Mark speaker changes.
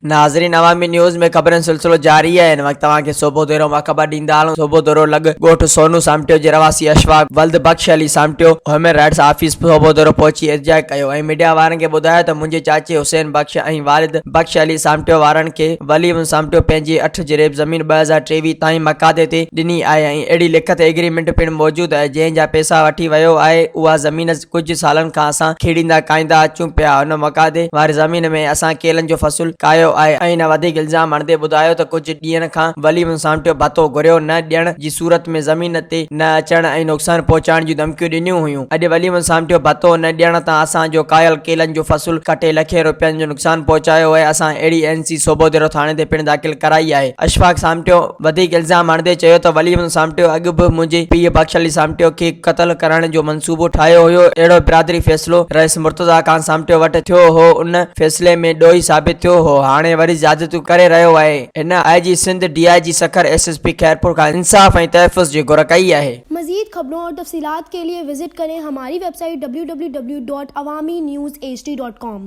Speaker 1: ناظرين عوامي نيوز ۾ خبرن سلسلو جاري آهي هن وقت توهان کي سوڀوديرو مان خبر ڏيندا هلون سوڀوديرو لڳ ڳوٺ سونو سامٽيو جي رهواسي اشفاق ولد Bakhsh Ali Samtio human rights office Sobhodero پهچي احتجاج ڪيو ۽ ميڊيا وارن کي ٻڌايو ته منهنجي چاچي حسين بخش ۽ والد بخش علي سامٽيو وارن کي ولي محمد سامٽيو پنهنجي اٺ جريب زمين 2023 تائين مقاعدي تي ڏني آهي ۽ اهڙي لکت ايگريمينٽ پڻ موجود آهي جنهن جا پئسا وٺي ويو آهي اها زمين ڪجهه سالن کان اسان کيڙيندا ڪاهيندا اچون پيا. ان مقاعدي واري زمين ۾ اسان ڪيلن جو فصل ڪاهيو آهي ۽ هن وڌيڪ الزام هڻندي ٻڌايو ته ڪجهه ڏينهن کان ولي محمد سامٽيو ڀتو گهريو نه ڏيڻ جي صورت ۾ زمين تي نه اچڻ ۽ نقصان پهچائڻ جون ڌمڪيون ڏنيون هيون. اڄ ولي محمد سامٽيو ڀتو نه ڏيڻ تان اسان جو ڪاهيل ڪيلن جو فصل ڪٽي لکين روپين جو نقصان پهچايو آهي. اسان اهڙي اين سي سوڀوديرو ٿاڻي تي پڻ داخل ڪرائي آهي. اشفاق سامٽيو وڌيڪ الزام هڻندي چيو ته ولي محمد سامٽيو اڳ به منهنجي پيء بخش علي سامٽيو کي قتل ڪرائڻ جو منصوبو ٺاهيو هيو، اهڙو برادري فيصلو رئيس مرتضيٰ خان سامٽيو وٽ ٿيو هو، ان فيصلي ۾ ڏوهي ثابت ٿيو هو، هاڻي وري زيادتيون ڪري رهيو آهي. هن I G Sindh, D I G Sukkur, S S P Khairpur کان انصاف ۽ تحفظ جي گهر ڪئي آهي.
Speaker 2: مزيد خبرون اور تفصيلات کے لئے وزٽ ڪرين ھماري web site www.awamiNewsHD.com.